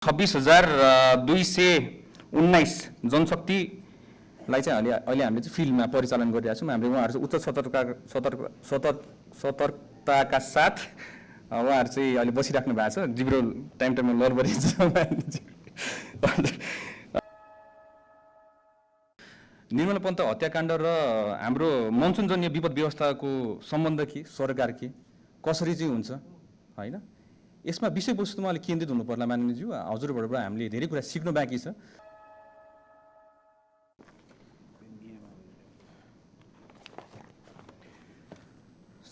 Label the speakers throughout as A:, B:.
A: 26,219 जनशक्तिलाई चाहिँ अहिले हामीले चाहिँ फिल्डमा परिचालन गरिरहेका छौँ। हामीले उहाँहरू चाहिँ उच्च सतर्कताका साथ उहाँहरू चाहिँ अहिले बसिराख्नु भएको छ। जिब्रो टाइममा लडबरिन्छ। निर्मला पन्त हत्याकाण्ड र हाम्रो मनसुनजन्य विपद व्यवस्थाको सम्बन्ध के, सरकार के, कसरी चाहिँ हुन्छ हैन, यसमा विषयवस्तुमा अलिक केन्द्रित हुनु पर्ला माननीयज्यू। हजुरबाट हामीले धेरै कुरा सिक्नु बाँकी छ।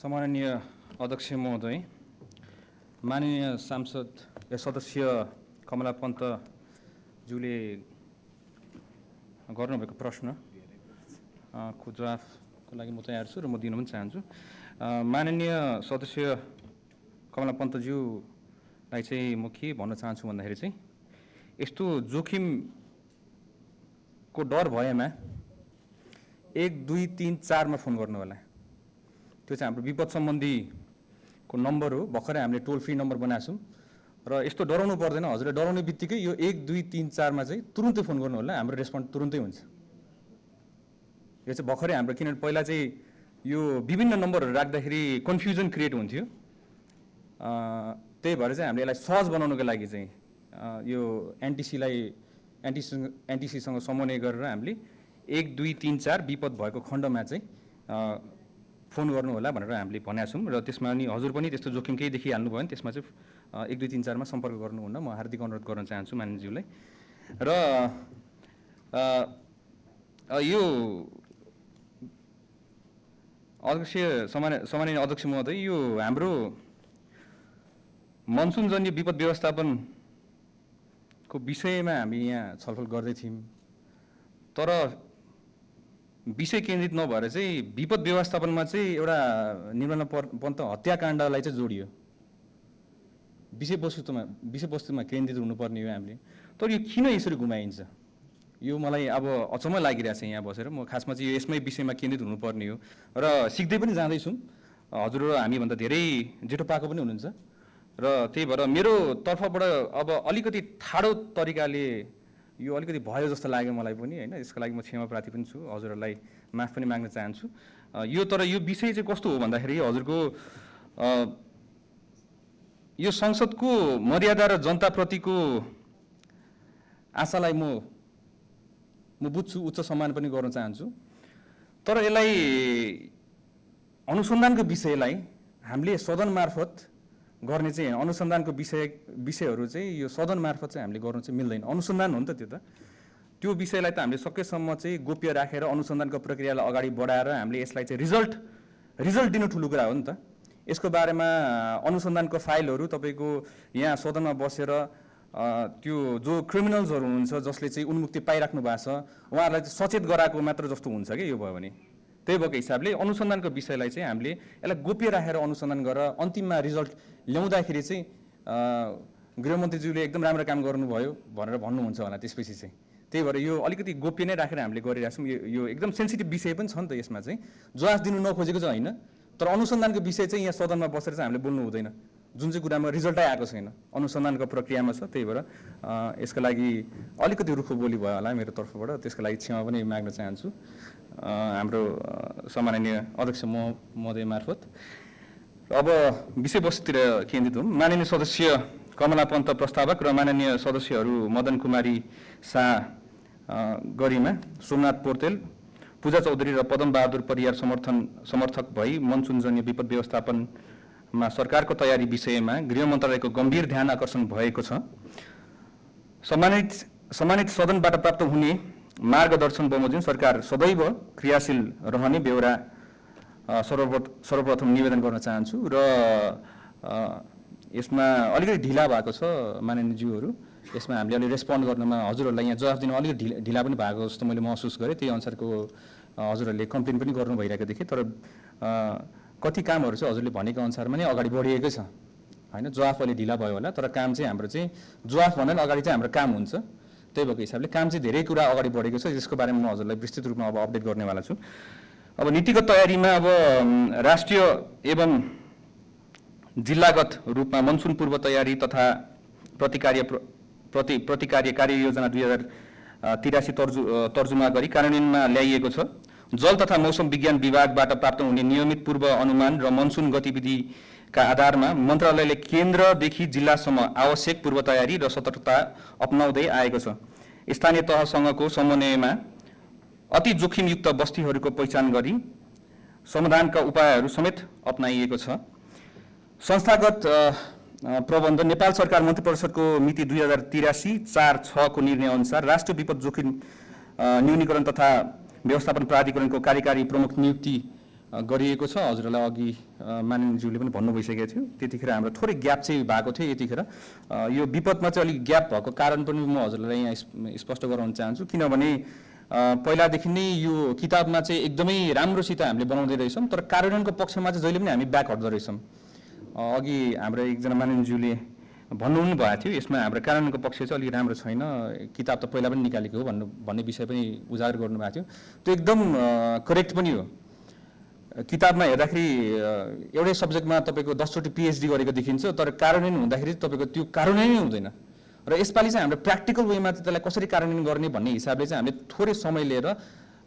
A: सम्माननीय अध्यक्ष महोदय, माननीय सांसद सदस्य कमला पन्तज्यूले गर्नुभएको प्रश्नको जवाफको लागि म तयार छु र म दिन पनि चाहन्छु। माननीय सदस्य कमला पन्तज्यूलाई चाहिँ म के भन्न चाहन्छु भन्दाखेरि चाहिँ यस्तो जोखिमको डर भएमा 1 2 3 4 मा फोन गर्नु होला। त्यो चाहिँ हाम्रो विपद सम्बन्धीको नम्बर हो। भर्खरै हामीले टोल फ्री नम्बर बनाएको छौँ र यस्तो डराउनु पर्दैन। हजुरले डराउने बित्तिकै यो 1 2 3 4 मा चाहिँ तुरुन्तै फोन गर्नु होला, हाम्रो रेस्पोन्ड तुरुन्तै हुन्छ। यो चाहिँ भर्खरै हाम्रो, किनभने पहिला चाहिँ यो विभिन्न नम्बरहरू राख्दाखेरि कन्फ्युजन क्रिएट हुन्थ्यो। त्यही भएर चाहिँ हामीले यसलाई सहज बनाउनको लागि चाहिँ यो एनटिसीसँग समन्वय गरेर हामीले 1 2 3 4 विपद भएको खण्डमा चाहिँ फोन गर्नु होला भनेर हामीले भनेका छौँ। र त्यसमा नि हजुर पनि त्यस्तो जोखिम केही देखिहाल्नु भयो भने त्यसमा चाहिँ 1 2 3 4 मा सम्पर्क गर्नुहुन्न, म हार्दिक अनुरोध गर्न चाहन्छु माननीयज्यूलाई। र यो अध्यक्ष सम्माननीय अध्यक्ष महोदय, यो हाम्रो मनसुनजन्य विपद व्यवस्थापनको विषयमा हामी यहाँ छलफल गर्दै थियौँ, तर विषय केन्द्रित नभएर चाहिँ विपद व्यवस्थापनमा चाहिँ एउटा निर्मला पन्त हत्याकाण्डलाई चाहिँ जोडियो। विषयवस्तुमा केन्द्रित हुनुपर्ने हो हामीले। तर यो किन यसरी घुमाइन्छ, यो मलाई अब अचम्म लागिरहेछ यहाँ बसेर। म खासमा चाहिँ यो यसमै विषयमा केन्द्रित हुनुपर्ने हो र सिक्दै पनि जाँदैछौँ। हजुर हामीभन्दा धेरै जेठो पाएको पनि हुनुहुन्छ र त्यही भएर मेरो तर्फबाट अब अलिकति ठाडो तरिकाले यो अलिकति भयो जस्तो लाग्यो मलाई पनि हैन। यसको लागि म क्षमा प्रार्थी पनि छु, हजुरहरूलाई माफ पनि माग्न चाहन्छु। तर यो विषय चाहिँ कस्तो हो भन्दाखेरि हजुरको यो संसदको मर्यादा र जनताप्रतिको आशालाई म बुझ्छु, उच्च सम्मान पनि गर्न चाहन्छु। तर यसलाई अनुसन्धानको विषयलाई हामीले सदन मार्फत गर्ने चाहिँ अनुसन्धानको विषयहरू चाहिँ यो सदन मार्फत चाहिँ हामीले गर्नु चाहिँ मिल्दैन। अनुसन्धान हो नि त त्यो त। त्यो विषयलाई त हामीले सकेसम्म चाहिँ गोप्य राखेर अनुसन्धानको प्रक्रियालाई अगाडि बढाएर हामीले यसलाई चाहिँ रिजल्ट दिनु ठुलो कुरा हो नि त। यसको बारेमा अनुसन्धानको फाइलहरू तपाईँको यहाँ सदनमा बसेर त्यो जो क्रिमिनल्सहरू हुनुहुन्छ जसले चाहिँ उन्मुक्ति पाइराख्नु भएको छ उहाँहरूलाई चाहिँ सचेत गराएको मात्र जस्तो हुन्छ कि यो भयो भने। त्यही भएको हिसाबले अनुसन्धानको विषयलाई चाहिँ हामीले यसलाई गोप्य राखेर अनुसन्धान गरेर अन्तिममा रिजल्ट ल्याउँदाखेरि चाहिँ गृहमन्त्रीज्यूले एकदम राम्रो काम गर्नुभयो भनेर भन्नुहुन्छ होला त्यसपछि चाहिँ। त्यही भएर यो अलिकति गोप्य नै राखेर हामीले गरिरहेको छौँ। यो एकदम सेन्सिटिभ विषय पनि छ नि त। यसमा चाहिँ जवाफ दिनु नखोजेको चाहिँ होइन, तर अनुसन्धानको विषय चाहिँ यहाँ सदनमा बसेर चाहिँ हामीले बोल्नु हुँदैन, जुन चाहिँ कुरामा रिजल्टै आएको छैन, अनुसन्धानको प्रक्रियामा छ। त्यही भएर यसको लागि अलिकति रुखो बोली भयो होला मेरो तर्फबाट, त्यसको लागि क्षमा पनि माग्न चाहन्छु हाम्रो सम्माननीय अध्यक्ष महोदय मार्फत। अब विषयवस्तुतिर केन्द्रित हौँ। माननीय सदस्य कमला पन्त प्रस्तावक र माननीय सदस्यहरू मदन कुमारी शाह, गरिमा, सोमनाथ पोर्तेल, पूजा चौधरी र पदम बहादुर परियार समर्थक भई मनसुनजन्य विपद व्यवस्थापनमा सरकारको तयारी विषयमा गृह मन्त्रालयको गम्भीर ध्यान आकर्षण भएको छ। सम्मानित सदनबाट प्राप्त हुने मार्गदर्शन बमोजिम सरकार सदैव क्रियाशील रहने बेहोरा सर्वप्रथम निवेदन गर्न चाहन्छु। र यसमा अलिकति ढिला भएको छ माननीयज्यूहरू, यसमा हामीले अलि रेस्पोन्ड गर्नमा हजुरहरूलाई यहाँ जवाफ दिनु अलिकति ढिला पनि भएको जस्तो मैले महसुस गरेँ। त्यही अनुसारको हजुरहरूले कम्प्लेन पनि गर्नु भइरहेको देखेँ। तर कति कामहरू चाहिँ हजुरले भनेको अनुसारमा नै अगाडि बढिएकै छ हैन। जवाफ अलि ढिला भयो होला, तर काम चाहिँ हाम्रो चाहिँ जवाफ भन्दा अगाडि चाहिँ हाम्रो काम हुन्छ। त्यही भएको हिसाबले काम चाहिँ धेरै कुरा अगाडि बढेको छ, यसको बारेमा म हजुरलाई विस्तृत रूपमा अब अपडेट गर्नेवाला छु। अब नीतिगत तयारीमा अब राष्ट्रिय एवं जिल्लागत रूपमा मनसुन पूर्व तयारी तथा प्रति कार्ययोजना 2083 तर्जुमा गरी कार्यान्वयनमा ल्याइएको छ। जल तथा मौसम विज्ञान विभागबाट प्राप्त हुने नियमित पूर्व अनुमान र मनसुन गतिविधिका आधारमा मन्त्रालयले केन्द्रदेखि जिल्लासम्म आवश्यक पूर्व तयारी र सतर्कता अपनाउँदै आएको छ। स्थानीय तहसँगको समन्वयमा अति जोखिमयुक्त बस्तीहरूको पहिचान गरी समाधानका उपायहरू समेत अपनाइएको छ। संस्थागत प्रबन्ध नेपाल सरकार मन्त्री परिषदको मिति 2083-4-6 को निर्णय अनुसार राष्ट्रिय विपद जोखिम न्यूनीकरण तथा व्यवस्थापन प्राधिकरणको कार्यकारी प्रमुख नियुक्ति गरिएको छ। हजुरलाई अघि माननीयज्यूले पनि भन्नु भइसकेको थियो। त्यतिखेर हाम्रो थोरै ग्याप चाहिँ भएको थियो। यतिखेर यो विपदमा चाहिँ अलिक ग्याप भएको कारण पनि म हजुरलाई यहाँ स्पष्ट गराउन चाहन्छु, किनभने पहिलादेखि नै यो किताबमा चाहिँ एकदमै राम्रोसित हामीले बनाउँदै रहेछौँ, तर कार्यान्वयनको पक्षमा चाहिँ जहिले पनि हामी ब्याक हट्दो रहेछौँ। अघि हाम्रो एकजना माननीयज्यूले भन्नु भएको थियो, यसमा हाम्रो कार्यान्वयनको पक्ष चाहिँ अलिक राम्रो छैन, किताब त पहिला पनि निकालेको हो भन्ने विषय पनि उजागर गर्नुभएको थियो। त्यो एकदम करेक्ट पनि हो। किताबमा हेर्दाखेरि एउटै सब्जेक्टमा तपाईँको 10 चोटि PhD गरेको देखिन्छ, तर कार्यान्वयन हुँदाखेरि तपाईँको त्यो कार्यान्वयनै हुँदैन। र यसपालि चाहिँ हाम्रो प्र्याक्टिकल वेमा चाहिँ त्यसलाई कसरी कार्यान्वयन गर्ने भन्ने हिसाबले चाहिँ हामीले थोरै समय लिएर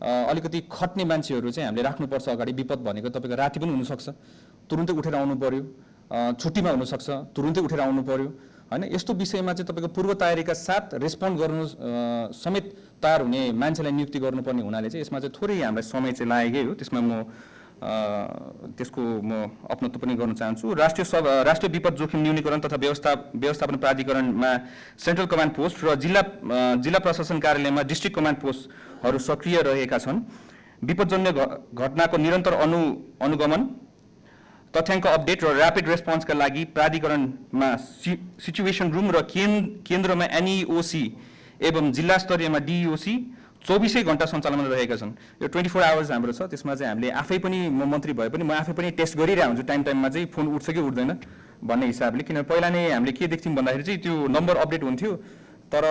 A: अलिकति खट्ने मान्छेहरू चाहिँ हामीले राख्नुपर्छ अगाडि। विपद भनेको तपाईँको राति पनि हुनसक्छ, तुरुन्तै उठेर आउनु पर्यो, छुट्टीमा हुनसक्छ, तुरुन्तै उठेर आउनु पर्यो हैन। यस्तो विषयमा चाहिँ तपाईँको पूर्व तयारीका साथ रेस्पोन्ड गर्नु समेत तयार हुने मान्छेलाई नियुक्ति गर्नुपर्ने हुनाले चाहिँ यसमा चाहिँ थोरै हामीलाई समय चाहिँ लागेकै हो। त्यसमा म त्यसको म अपनत्व पनि गर्न चाहन्छु। राष्ट्रिय विपद जोखिम न्यूनीकरण तथा व्यवस्थापन प्राधिकरणमा सेन्ट्रल कमान्ड पोस्ट र जिल्ला प्रशासन कार्यालयमा डिस्ट्रिक्ट कमान्ड पोस्टहरू सक्रिय रहेका छन्। विपदजन्य घटनाको निरन्तर अनुगमन, तथ्याङ्क अपडेट र ऱ्यापिड रेस्पोन्सका लागि प्राधिकरणमा सिचुएसन रुम र केन्द्रमा NEOC एवं जिल्ला स्तरीयमा DEOC 24 घण्टा सञ्चालनमा रहेका छन्। यो 24 आवर्स हाम्रो छ। त्यसमा चाहिँ हामीले आफै पनि, म मन्त्री भए पनि म आफै पनि टेस्ट गरिरहेको हुन्छु टाइममा चाहिँ फोन उठ्छ कि उठ्दैन भन्ने हिसाबले। किनभने पहिला नै हामीले के देख्थ्यौँ भन्दाखेरि चाहिँ त्यो नम्बर अपडेट हुन्थ्यो, तर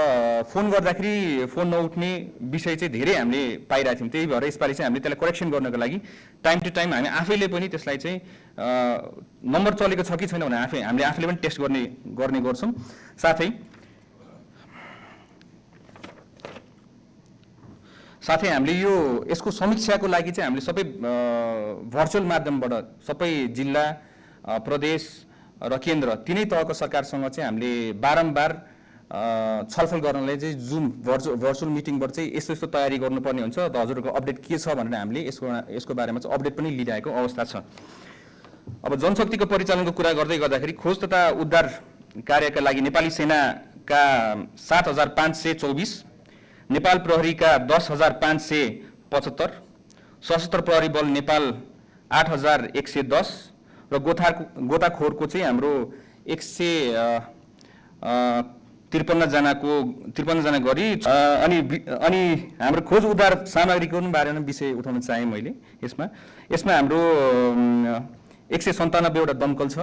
A: फोन गर्दाखेरि फोन नउठ्ने विषय चाहिँ धेरै हामीले पाइरहेको थियौँ। त्यही भएर यसपालि चाहिँ हामीले त्यसलाई करेक्सन गर्नको लागि टाइम टु टाइम हामी आफैले पनि त्यसलाई चाहिँ नम्बर चलेको छ कि छैन भने हामीले आफैले पनि टेस्ट गर्ने गर्छौँ। साथै हामीले यसको समीक्षाको लागि चाहिँ हामीले सबै भर्चुअल माध्यमबाट सबै जिल्ला, प्रदेश र केन्द्र तीनै तहको सरकारसँग चाहिँ हामीले बारम्बार छलफल गर्नलाई चाहिँ जुम भर्चुअल मिटिङबाट चाहिँ यस्तो तयारी गर्नुपर्ने हुन्छ। त हजुरहरूको अपडेट के छ भनेर हामीले यसको बारेमा चाहिँ अपडेट पनि लिइरहेको अवस्था छ। अब जनशक्तिको परिचालनको कुरा गर्दाखेरि खोज तथा उद्धार कार्यका लागि नेपाली सेनाका 7,524, नेपाल प्रहरीका 10,575, सशस्त्र प्रहरी बल नेपाल 8,110 र गोताखोरको चाहिँ हाम्रो 153 जना गरी अनि हाम्रो खोज उद्धार सामग्रीको बारेमा विषय उठाउन चाहेँ मैले। यसमा हाम्रो 197 वटा दमकल छ,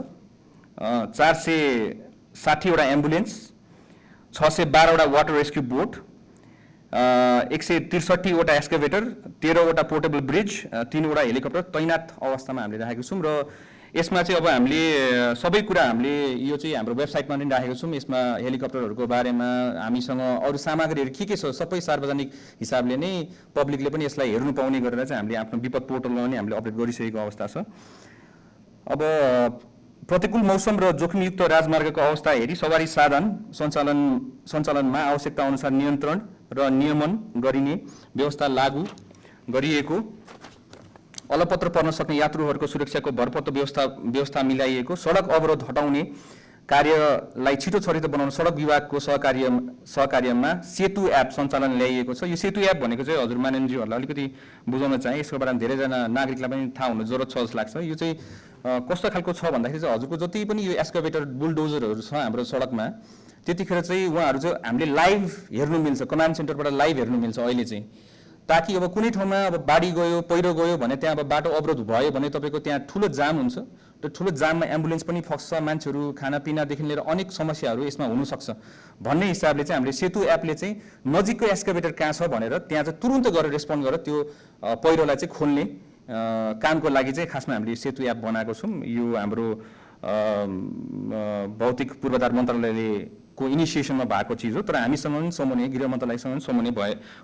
A: 460 वटा एम्बुलेन्स, 612 वटा वाटर रेस्क्यू बोट, 163 वटा एक्सकेभेटर, 13 वटा पोर्टेबल ब्रिज, 3 वटा हेलिकप्टर तैनात अवस्थामा हामीले राखेको छौँ। र यसमा चाहिँ अब हामीले सबै कुरा हामीले यो चाहिँ हाम्रो वेबसाइटमा पनि राखेको छौँ। यसमा हेलिकप्टरहरूको बारेमा हामीसँग अरू सामग्रीहरू के छ सबै सार्वजनिक हिसाबले नै पब्लिकले पनि यसलाई हेर्नु पाउने गरेर चाहिँ हामीले आफ्नो विपद पोर्टलमा पनि हामीले अपडेट गरिसकेको अवस्था छ। अब प्रतिकूल मौसम र जोखिमयुक्त राजमार्गको अवस्था हेरी सवारी साधन सञ्चालनमा आवश्यकता अनुसार नियन्त्रण र नियमन गरिने व्यवस्था लागू गरिएको, अलपत्र पर्न सक्ने यात्रुहरूको सुरक्षाको भरपर्दो व्यवस्था मिलाइएको, सडक अवरोध हटाउने कार्यलाई छिटो छरितो बनाउन सडक विभागको सहकार्यमा सेतु एप सञ्चालन ल्याइएको छ। यो सेतु एप भनेको चाहिँ हजुर माननीयज्यूहरूलाई अलिकति बुझाउन चाहे, यसको बारेमा धेरैजना नागरिकलाई पनि थाहा हुनु जरुरत छ जस्तो लाग्छ। यो चाहिँ कस्तो खालको छ भन्दाखेरि चाहिँ हजुरको जति पनि यो एक्सकाभेटर बुलडोजरहरू छ हाम्रो सडकमा, त्यतिखेर चाहिँ उहाँहरू चाहिँ हामीले लाइभ हेर्नु मिल्छ, कमान्ड सेन्टरबाट लाइभ हेर्नु मिल्छ अहिले चाहिँ, ताकि अब कुनै ठाउँमा अब बाढी गयो, पहिरो गयो भने त्यहाँ अब बाटो अवरोध भयो भने तपाईँको त्यहाँ ठुलो जाम हुन्छ। त्यो ठुलो जाममा एम्बुलेन्स पनि फस्छ, मान्छेहरू खानापिनादेखि लिएर अनेक समस्याहरू यसमा हुनसक्छ भन्ने हिसाबले चाहिँ हामीले सेतु एपले चाहिँ नजिकको एक्सकाभेटर कहाँ छ भनेर त्यहाँ चाहिँ तुरुन्तै गरेर रेस्पोन्ड गरेर त्यो पहिरोलाई चाहिँ खोल्ने कामको लागि चाहिँ खासमा हामीले सेतु एप बनाएको छौँ। यो हाम्रो भौतिक पूर्वाधार मन्त्रालयले को इनिसिएसनमा भएको चिज हो, तर हामीसँग पनि समन्वय, गृह मन्त्रालयसँग पनि समन्वय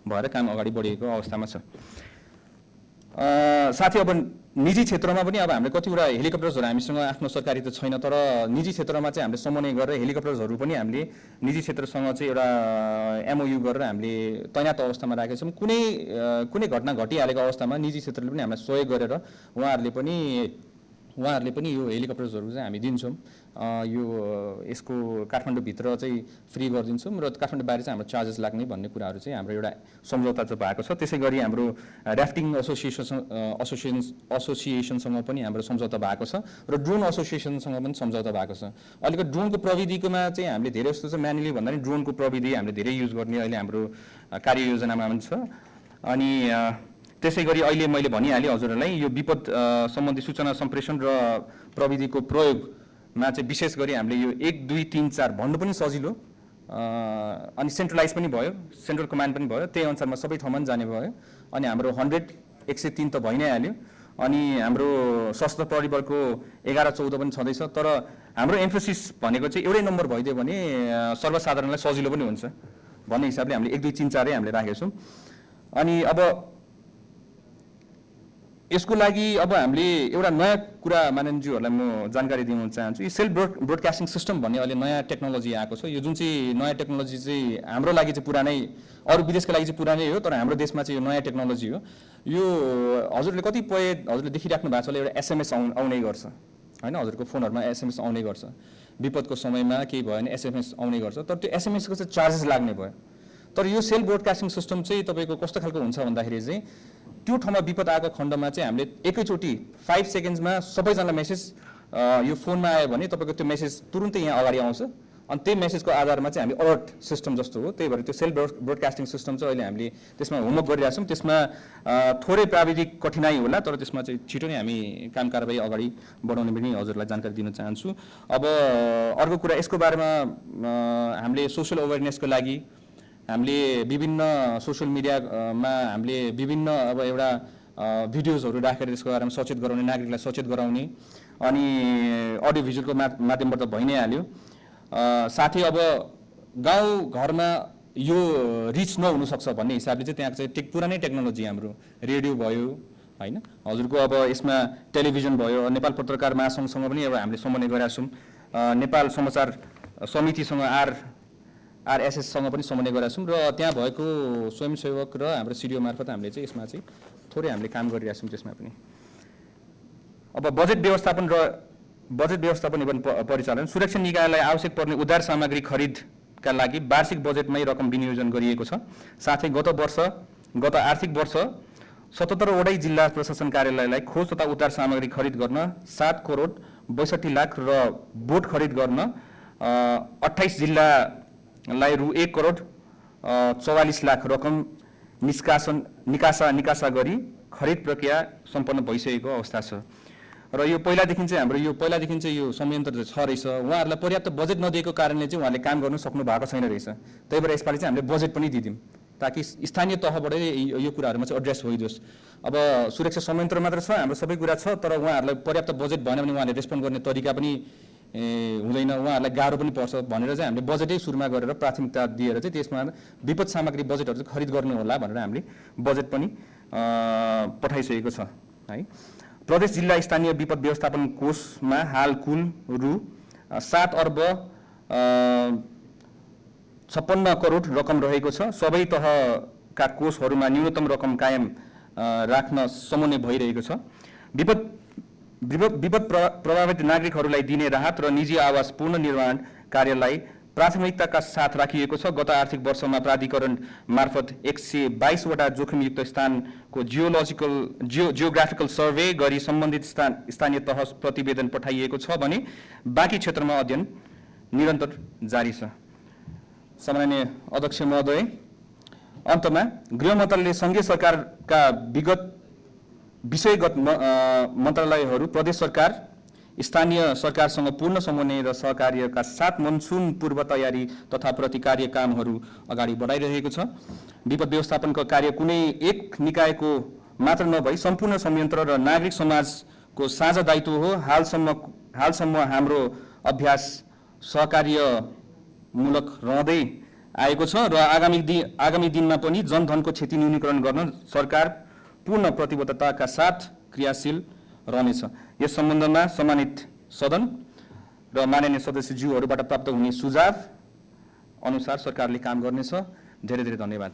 A: भएर काम अगाडि बढेको अवस्थामा छ। साथै अब निजी क्षेत्रमा पनि अब हामीले कतिवटा हेलिकप्टर्सहरू हामीसँग आफ्नो सरकारी त छैन, तर निजी क्षेत्रमा चाहिँ हामीले समन्वय गरेर हेलिकप्टर्सहरू पनि हामीले निजी क्षेत्रसँग चाहिँ एउटा एमओयू गरेर हामीले तैनात अवस्थामा राखेका छौँ। कुनै घटना घटिहालेको अवस्थामा निजी क्षेत्रले पनि हामीलाई सहयोग गरेर उहाँहरूले पनि यो हेलिकप्टर्सहरू चाहिँ हामी दिन्छौँ। यो यसको काठमाडौँभित्र चाहिँ फ्री गरिदिन्छौँ र काठमाडौँ बाहिर चाहिँ हाम्रो चार्जेस लाग्ने भन्ने कुराहरू चाहिँ हाम्रो एउटा सम्झौता चाहिँ भएको छ। त्यसै गरी हाम्रो ऱ्याफ्टिङ एसोसिएसनसँग पनि हाम्रो सम्झौता भएको छ र ड्रोन एसोसिएसनसँग पनि सम्झौता भएको छ। अहिलेको ड्रोनको प्रविधिकोमा चाहिँ हामीले धेरै जस्तो चाहिँ म्यानुअली भन्दा पनि ड्रोनको प्रविधि हामीले धेरै युज गर्ने अहिले हाम्रो कार्ययोजनामा पनि छ। अनि त्यसै गरी अहिले मैले भनिहालेँ हजुरहरूलाई यो विपद सम्बन्धी सूचना सम्प्रेषण र प्रविधिको प्रयोगमा चाहिँ विशेष गरी हामीले यो 1, 2, 3, 4 भन्नु पनि सजिलो अनि सेन्ट्रलाइज पनि भयो, सेन्ट्रल कमान्ड पनि भयो, त्यही अनुसारमा सबै ठाउँमा पनि जाने भयो। अनि हाम्रो 103 त भइ नै हाल्यो। अनि हाम्रो सशस्त्र परिबलको 11, 14 पनि छँदैछ। तर हाम्रो एम्फोसिस भनेको चाहिँ एउटै नम्बर भइदियो भने सर्वसाधारणलाई सजिलो पनि हुन्छ भन्ने हिसाबले हामीले 1, 2, 3, 4 हामीले राखेका छौँ। अनि अब यसको लागि अब हामीले एउटा नयाँ कुरा माननीयज्यूहरूलाई म जानकारी दिन चाहन्छु। यो सेल्फ ब्रोडकास्टिङ सिस्टम भन्ने अहिले नयाँ टेक्नोलोजी आएको छ। यो जुन चाहिँ नयाँ टेक्नोलोजी चाहिँ हाम्रो लागि चाहिँ पुरानै, अरू विदेशको लागि चाहिँ पुरानै हो, तर हाम्रो देशमा चाहिँ यो नयाँ टेक्नोलोजी हो। यो हजुरले कतिपय हजुरले देखिराख्नु भएको छ होला, एउटा एसएमएस आउने गर्छ होइन, हजुरको फोनहरूमा एसएमएस आउने गर्छ। विपदको समयमा केही भयो भने एसएमएस आउने गर्छ, तर त्यो एसएमएसको चाहिँ चार्जेस लाग्ने भयो। तर यो सेल्फ ब्रोडकास्टिङ सिस्टम चाहिँ तपाईँको कस्तो खालको हुन्छ भन्दाखेरि चाहिँ त्यो ठाउँमा विपद आएको खण्डमा चाहिँ हामीले एकैचोटि 5 सेकेन्ड्समा सबैजनालाई मेसेज यो फोनमा आयो भने तपाईँको त्यो मेसेज तुरुन्तै यहाँ अगाडि आउँछ। अनि त्यही मेसेजको आधारमा चाहिँ हामी अलर्ट सिस्टम जस्तो हो। त्यही भएर त्यो सेल्फ ब्रोडकास्टिङ सिस्टम चाहिँ अहिले हामीले त्यसमा होमवर्क गरिरहेको छौँ। त्यसमा थोरै प्राविधिक कठिनाइ होला, तर त्यसमा चाहिँ छिटो नै हामी काम कारबाही अगाडि बढाउने पनि हजुरलाई जानकारी दिन चाहन्छु। अब अर्को कुरा यसको बारेमा हामीले सोसियल अवेरनेसको लागि हामीले विभिन्न सोसियल मिडियामा हामीले विभिन्न अब एउटा भिडियोजहरू राखेर त्यसको बारेमा सचेत गराउने, नागरिकलाई सचेत गराउने, अनि अडियो भिजुअलको माध्यमबाट भइ नै हाल्यो। साथै अब गाउँ घरमा यो रिच नहुनसक्छ भन्ने हिसाबले चाहिँ त्यहाँ चाहिँ पुरानै टेक्नोलोजी हाम्रो रेडियो भयो होइन, हजुरको अब यसमा टेलिभिजन भयो, नेपाल पत्रकार महासङ्घसँग पनि अब हामीले समन्वय गरेका छौँ, नेपाल समाचार समितिसँग आरएसएससँग पनि समन्वय गरेका छौँ र त्यहाँ भएको स्वयंसेवक र हाम्रो सिडिओ मार्फत हामीले चाहिँ यसमा चाहिँ थोरै हामीले काम गरिरहेका छौँ। त्यसमा पनि अब बजेट व्यवस्थापन एवं परिचालन, सुरक्षा निकायलाई आवश्यक पर्ने उद्धार सामग्री खरिदका लागि वार्षिक बजेटमै रकम विनियोजन गरिएको छ। साथै गत आर्थिक वर्ष 77 वटै जिल्ला प्रशासन कार्यालयलाई खोज तथा उद्धार सामग्री खरिद गर्न 7 करोड 62 लाख र बोट खरिद गर्न 28 जिल्लालाई रु 1 करोड 44 लाख रकम निकासा गरी खरिद प्रक्रिया सम्पन्न भइसकेको अवस्था छ। र यो पहिलादेखि चाहिँ हाम्रो यो संयन्त्र छ रहेछ, उहाँहरूलाई पर्याप्त बजेट नदिएको कारणले चाहिँ उहाँले काम गर्न सक्नु भएको छैन रहेछ। त्यही भएर यसपालि चाहिँ हामीले बजेट पनि दिदियौँ ताकि स्थानीय तहबाटै यो कुराहरूमा चाहिँ एड्रेस होइदियोस्। अब सुरक्षा संयन्त्र मात्र छ, हाम्रो सबै कुरा छ, तर उहाँहरूलाई पर्याप्त बजेट भएन भने उहाँले रेस्पोन्ड गर्ने तरिका पनि हुँदैन, उहाँहरूलाई गाह्रो पनि पर्छ भनेर चाहिँ हामीले बजेटै सुरुमा गरेर प्राथमिकता दिएर चाहिँ त्यसमा विपद सामग्री बजेटहरू चाहिँ खरिद गर्नु होला भनेर हामीले बजेट पनि पठाइसकेको छ है। प्रदेश जिल्ला स्थानीय विपद व्यवस्थापन कोषमा हाल कुल रु 7 अर्ब 56 करोड रकम रहेको छ। सबै तहका कोषहरूमा न्यूनतम रकम कायम राख्न समन्वय भइरहेको छ। विपद प्रभावित नागरिकहरूलाई दिने राहत र निजी आवास पुनर्निर्माण कार्यलाई प्राथमिकताका साथ राखिएको छ। गत आर्थिक वर्षमा प्राधिकरण मार्फत 122 वटा जोखिमयुक्त स्थानको जियोग्राफिकल सर्वे गरी सम्बन्धित स्थानीय तह प्रतिवेदन पठाइएको छ भने बाँकी क्षेत्रमा अध्ययन निरन्तर जारी छ। सम्माननीय अध्यक्ष महोदय, अन्तमा गृह मन्त्रालयले सङ्घीय सरकारका विषयगत मन्त्रालयहरू, प्रदेश सरकार, स्थानीय सरकारसँग पूर्ण समन्वय र सहकार्यका साथ मनसुन पूर्व तयारी तथा प्रतिकार्य कामहरू अगाडि बढाइरहेको छ। विपद व्यवस्थापनको कार्य कुनै एक निकायको मात्र नभई सम्पूर्ण संयन्त्र र नागरिक समाजको साझा दायित्व हो। हालसम्म हाम्रो अभ्यास सहकार्य मूलक रहँदै आएको छ र आगामी दिनमा पनि जनधनको क्षति न्यूनीकरण गर्न सरकार पूर्ण प्रतिबद्धताका साथ क्रियाशील रहनेछ। यस सम्बन्धमा सम्मानित सदन र माननीय सदस्यज्यूहरूबाट प्राप्त हुने सुझाव अनुसार सरकारले काम गर्नेछ। धेरै धेरै धन्यवाद।